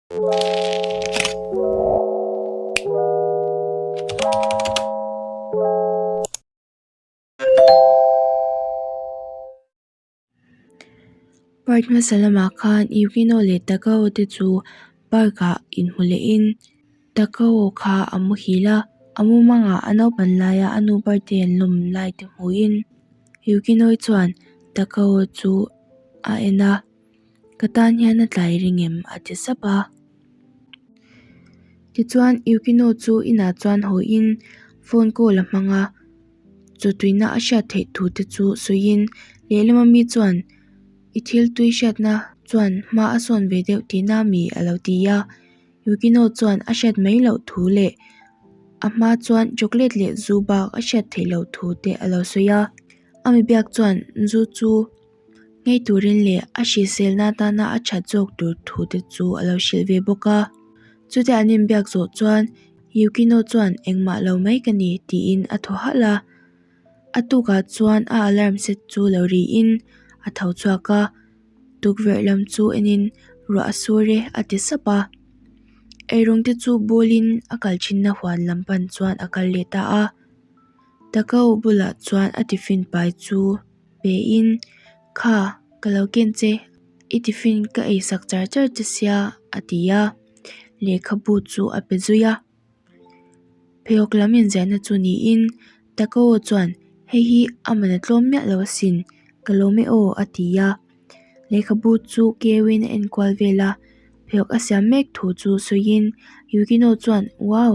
Part hmasa lamah khan Yukino leh Takao te chu park ah inhmu lehin Takao kha a muhil a, a mumangah a naupan laia a nu birthday an lawm lai te hmuhin Yukino chuan Takao chu a en a. Ka tan hian a tlai ring em? a ti sap a. Tichuan Yukino chu inah chuan haw in phone call a hmang a, chawtuina a hriat theih thu te chu sawiin lehlam ami chuan i thil tui hriatna chuan hma a sawn ve deuh tihna ami a lo ti a. Yukino chuan a hriat mai loh thu leh a hma chuan chocolate leh zu bak a hriat theih loh thu te a lo sawi a. A mi biak chuan zu chu. Ngei turin leh a hriselna atana a that zawk tur thu te chu a lo hrilh ve bawk a. Chutia an inbiak zawh chuan Yukino chuan engmah lo mai ka ni tiin a thaw halh a. A tukah chuan a alarm set chu lo riin a tho chhuak a, tukverh lam chu enin ruah a sur e a ti sap a. Eirawng te chu bawlin a kal thinna huan lam pan chuan a kal leh ta a. Takao bulah chuan a tiffin pai chu pe in, Kha, ka lo ken che, i tiffin ka ei sak char char che sia a ti a, lehkhabu chu a pe zui a. Pheikhawk lam inziahna chu niin Takao chuan hei hi a man a tlawm miah lo asin, ka lawm e aw a ti a. Lehkhabu chu keuin a enkual vel a, pheikhawk a siam mek thu chu sawiin Yukino chuan Wow!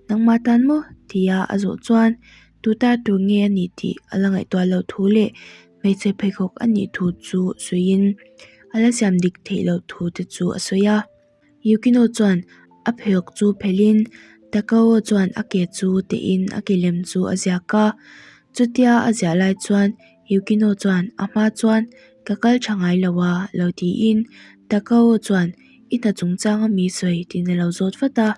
Nangmah tan maw? tia a zawh chuan tu tar tur nge a nih tih a la ngaihtuah loh thu leh hmeichhe pheikhawk a nih thu chu sawiin a la siam dik theih loh thu te chu a sawi a. Yukino chuan a pheikhawk chu phelhin Takao chuan a ke chu tehin a ke lem chu a ziak a. Chutia a ziah lai chuan Yukino chuan a hma chuan ka kal tha ngai lo a lo tiin Takao chuan i hna chungchang a mi sawi tiin a lo zawt vat a.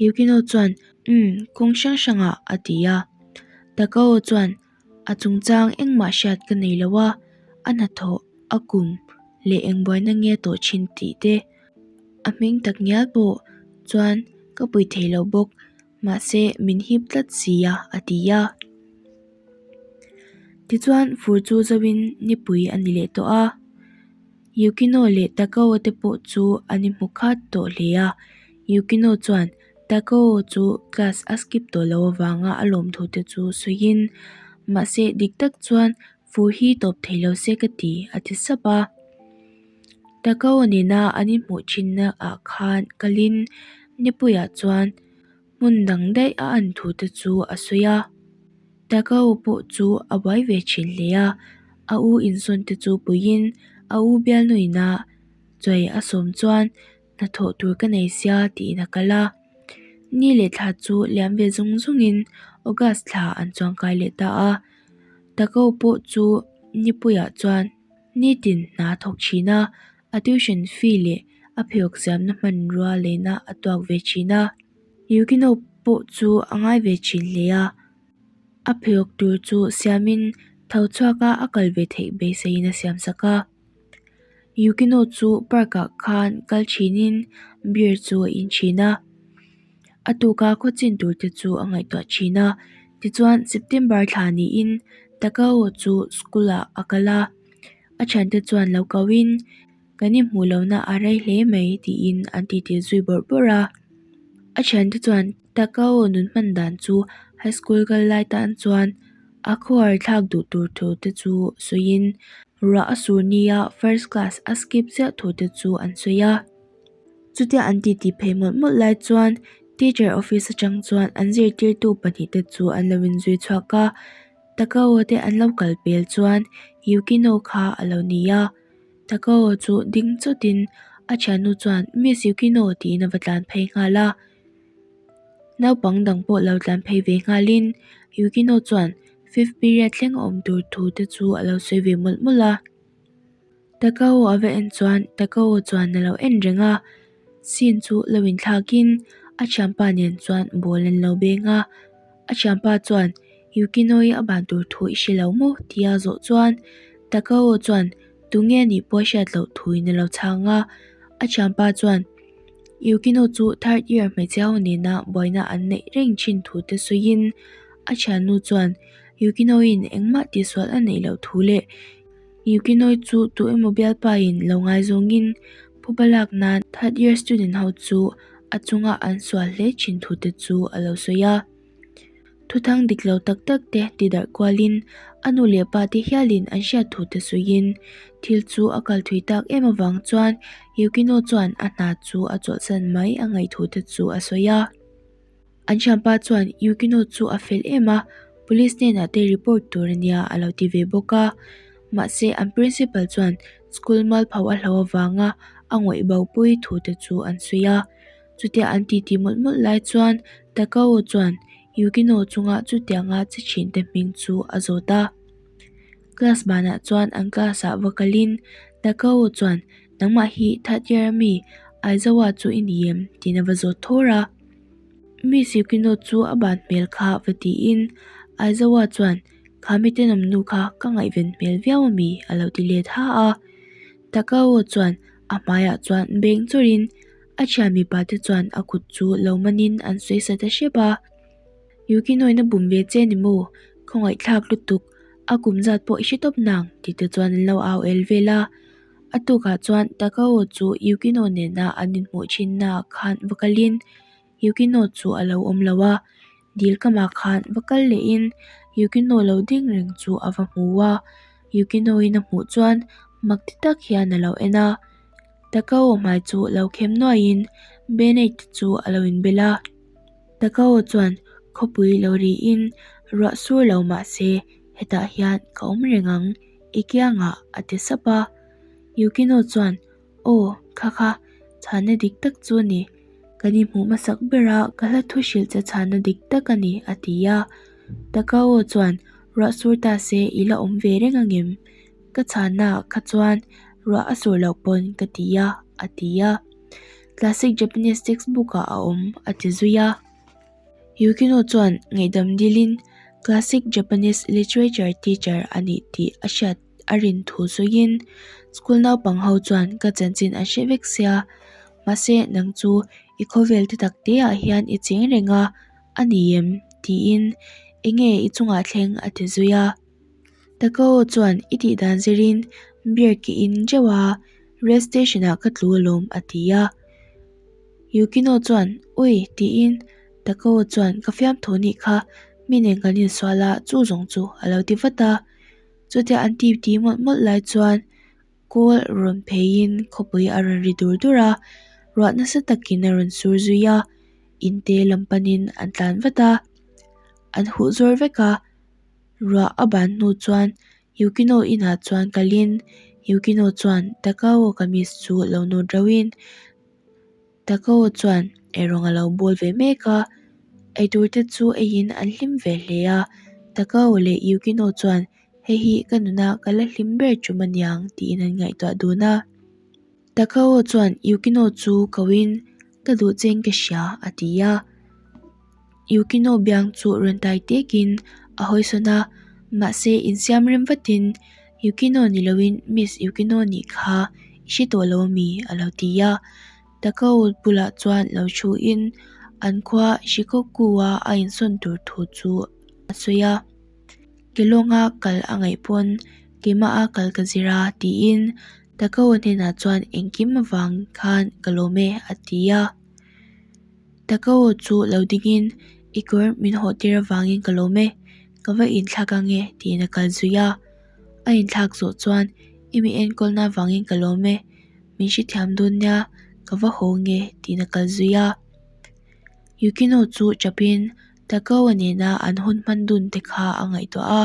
Yukino chuan Umm kawng hrang hrangah a ti a. Takao chuan A chungchang engmah hriat ka nei lo a, a hnathawh, a kum leh eng buaina nge tawh thin tih te a hming tak ngial pawh chuan ka pui thei lo bawk mahse min hip tlat si a a ti a. Tichuan fur chu zoin nipui a ni leh tawh a, Yukino leh Takao te pawh chu an inhmu khat tawh hle a, Yukino chuan Takao chu class a skip tawh loh avanga a lawmthu te chu sawiin mahse dik tak chuan fur hi tawp thei lo se ka ti a ti sap a. Takao nena an inhmuh thinna ah khan kalin nipuiah chuan hmun dang daih a an thu te chu a sawi a. Takao pawh chu a buai ve thin hle a, a u insawn te chu puiin a u bialnuina chawi a sawm chuan hnathawh tur ka nei sia tiin a kal a. Ni leh thla chu liam ve zung zungin August thla an chuangkai leh ta a. Takao pawh chu nipuiah chuan nitin hna a thawk thin a, a tuition fee leh a pheiawk siamna hmanrua leina a tuak ve thin a. Yukino pawh chu a ngai ve thin hle a, a pheiawk tur chu siamin tho chhuaka a kal ve theih beiseiin a siamsak a. Yukino chu park ah khan kal thinin beer chu a in thin a, a tuka khaw chin tur te chu a ngaihtuah thin a tichuan September thla niin Takao chu school ah a kal a, a thiante chuan lo ko in kan inhmuh lohna a rei hle mai tiin an titi zui bawrh bawrh a, a thiante chuan Takao nun hman dan chu high school kal lai tan chuan a khawhar thlak duh tur thu te chu sawiin ruah a sur nia first class a skip chiah thu te chu an sawi a. Chutia an titi phei mawlh mawlh lai chuan teacher office atang chuan an zirtirtu pahnih te chu an lo inzui chhuak a, Takao te an lo kal pel chuan Yukino kha a lo ni a. Takao chu ding chawtin a thiannu chuan Miss Yukino tiin a va tlan phei nghal a. Naupang dang pawh lo tlan phei ve nghalin Yukino chuan fifth period thleng a awm tur thu te chu a lo sawi ve mawlh mawlh a. Takao a va en chuan Takao chuan a lo en reng a, scene chu lo inthlakin a thianpa nen chuan ball an lo beng a. A thianpa chuan Yukino-i a ban tur thu i hre lo maw? tia zawh chuan Takao chuan tunge anih pawh a hriat loh thuin a lo chhang a. A thianpa chuan. Yukino chu third year hmeichhe ho nena buaina an neih reng thin thu te sawiin a thiannu chuan Yukino-in engmah tihsual a neih loh thu leh Yukino-i chu tu emaw bialpain lo ngaizawngin phuba lak nan third year student ho chu a chunga an sual hle thin thu te chu a lo sawi a. Thuthang dik lo tak tak te ti darh kualin a nu leh pa te hialin an hriat thu te sawiin thil chu a kal thui tak em avang chuan Yukino chuan a hna chu a chawlhsan mai a ngaih thu te chu a sawi a. An thianpa chuan Yukino chu a fel em a, police hnenah te report tur a nia a lo ti ve bawk a. Mahse an principal chuan school mualpho a hlo avanga a ngawih bo pui thu te chu an sawi a. Chutia an titi mawlh mawlh lai chuan Takao chuan Yukino chunga chutianga che thinte hming chu a zawt a. Class banah chuan an class ah va kalin Takao chuan nangmah hi third year ami Aizawa chu i ni em? tiin a va zawt thawr a. Miss Yukino chu a ban hmel kha va tiin Aizawa chuan kha mi tenawm nu kha ka ngaihven hmel viau ami a lo ti let ha a. Takao chuan a hmaiah chuan beng chawrhin A thian mipa te chuan a kut chu lo manin an sawi sa ta hrep a. Yukinoin a bum ve che ni maw? Khawngaihthlak lutuk, a kum zat pawh i hre tawp nang tih te chuan an lo au el vel a. A tukah chuan Takao chu Yukino nena an inhmuh thinnaah khan va kalin Yukino chu a lo awm lo a. Dil kamah khan va kal lehin Yukino lo ding reng chu a va hmu a. Yukino-in a hmuh chuan mak ti tak hian a lo en a. Takao hmai chu lo khem nuaiin Bennett te chu a lo inbel a. Takao chuan khawpui lo riin ruah sur lo mah se hetah hian ka awm reng ang i kiangah a ti sap a. Yukino chuan Aw, kha kha, chhanna dik tak chu a ni. Kan inhmuh hmasak bera ka hla thu hrilh che chhanna dik tak a ni a ti a. Takao chuan ruah sur ta se i la awm ve reng angem? Ka chhanna kha chuan ruah a sur loh pawn ka ti a, a ti a. Classic Japanese textbook ah a awm, a ti zui a. Yukino chuan ngaihdam dilin Classic Japanese Literature teacher a nih tih a hriat a rin thu sawiin school naupang ho chuan ka chanchin an hre vek sia, mahse nang chu i khawvel te tak te ah hian i cheng reng a, a ni em? tiin enge i chungah thleng a ti zui a. Takao chuan i tih dan zirin beer ke in teuh a, rail station ah ka tlu alawm a ti a. Yukino chuan ui tiin Takao chuan ka fiamthu nih kha mi nen kan insual a chu zawng chu a lo ti vat a. Chutia an ti ti mawlh mawlh lai chuan kawl rawn pheiin khawpui a rawn ri dur dur a, ruah nasa takin a rawn sur zui a, in te lam panin an tlan vat a, an huh zawr vek a. Ruah a ban hnu chuan Yukino inah chuan kalin Yukino chuan Takao kamis chu lo nawt rauhin Takao chuan eirawng a lo bawl ve mek a, eitur te chu eiin an hlim ve hle a, Takao leh Yukino chuan hei hi ka nuna ka la hlim ber tum aniang tiin an ngaihtuah dun a. Takao chuan Yukino chu koin Ka duh cheng ka hria a ti a. Yukino biang chu rawn tai tekin a hawi sawn a, mahse insiam rem vatin Yukino ni loin Miss Yukino nih kha i hre tawh lo ami a lo ti a. Takao bulah chuan lo thuin an khua Shikoku-a a insawn tur thu chu a sawi a. Kelawnga kal a ngaih pawn keimaha kal ka zir a tiin Takao hnenah chuan engkim avang khan ka lawm e a ti a. Takao chu lo dingin i kawr min hawh tir avangin ka lawm e, ka va inthlak ange tiin a kal zui a. A inthlak zawh chuan i mi enkawlna avangin ka lawm e, min hrethiam dawn nia ka va haw nge tiin a kal zui a. Yukino chu chapin Takao nena an hun hman dun te kha a ngaihtuah a.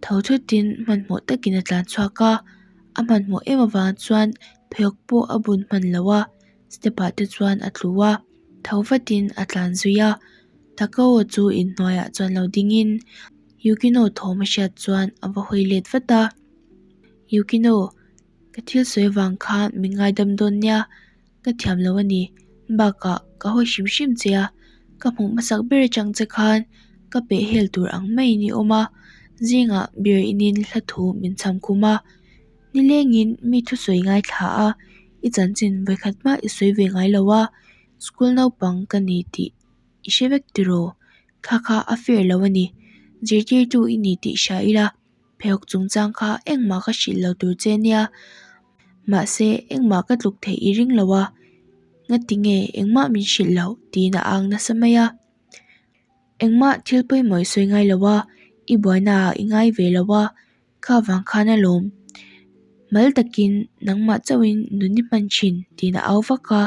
Tho thutin hmanhmawh takin a tlan chhuak a, a hmanhmawh em avang chuan pheiawk pawh a bun hman lo a, step ah te chuan a tlu a, tho vatin a tlan zui a. Takao chu inhnuaiah chuan lo dingin Yukino thawm a hriat chuan a va hawi let vat a. Yukino, ka thil sawi avang khan min ngaidam dawn nia. Ka thiam lo a ni. Bakah ka hawi hrim hrim che a, ka hmuh hmasak ber atang che khan ka peh hel tur ang maiin i awm a, zingah beer inin hla thu min chham khum a. Nilengin mi thusawi ngaithla a, I chanchin vawikhat mah i sawi ve ngai lo a, school naupang ka ni tih i hre vek tiraw? Kha kha a fair lo a ni. Zirtirtu i ni tih hria ila, pheikhawk chungchang kha engmah ka hrilh lo tur che nia. Mahse, engmah ka tluk theih i ring lo a, ngati nge engmah min hrilh loh tiin a ang nasa mai a. Engmah thil pawimawh i sawi ngai lo a, i buainaah i ngai ve lo a, kha vang khan alawm. Mal takin nangmah chauhin nun i hman thin tiin a au vak a.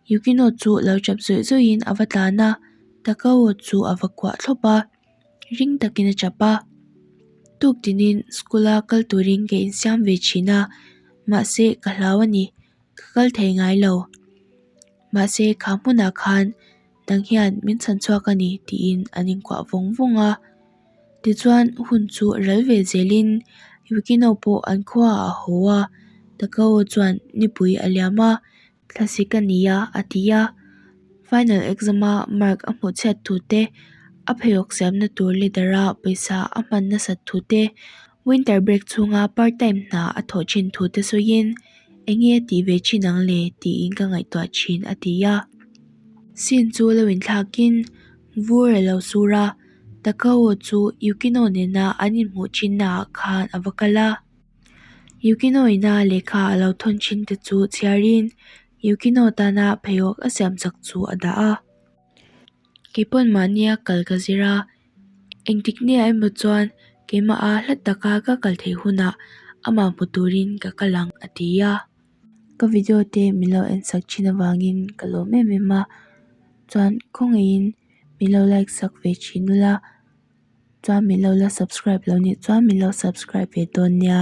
Yukino chu lo tap zawih zawihin a va tlan a, Takao chu a va kuah thlawp a, ring takin a tap a. Tuk tinin school a kal turin ka insiam ve thin a, mahse ka hlau a ni, ka kal thei ngai lo. Mahse kha hmunah khan dang hian min chhan chhuak a ni tiin an inkuah vawng vawng a. Tichuan hun chu ral ve zelin Yukino pawh an khuaah a haw a, Takao chuan nipui a liam a, Thlasik a ni a, a ti a. Final exam a mark a hmuh chhiat thu te, a pheiawk siamna tur leader a pawisa a hman nasat thu te, winter break chhunga part time hna a thawh thin thu te sawiin eng nge a tih ve thin ang le tiin ka ngaihtuah thin a ti a. Scene chu lo inthlakin vur a lo sur a, Takao chu Yukino nena an inhmuh thinnaah khan a va kal a. Yukino ina lehkha a lo thawn thin te chu chhiarin Yukino tana pheiawk a siam chak chu a dah a. Keipawn mahnia kal ka zir a, engtik nia emaw chuan keimaha hla taka ka kal theih hunah amah hmu turin ka kal ang a ti a. Ka video te min lo en sak thin avangin ka lawm em em a, chuan khawngaihin min lo like sak ve thin ula. Chuan min lo la subscribe lo nih chuan min lo subscribe ve dawn nia.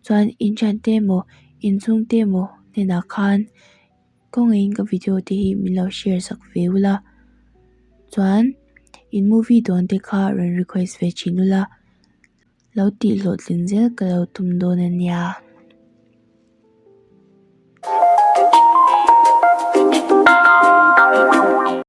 Chuan in thiante emaw inchhungte emaw hnenah khan kawngaihin ka video te hi min lo share sak ve ula. Chuan in movie dawn te kha rawn request ve thin ula. Lo tih hlawhtlin zel ka lo tum dawn a nia.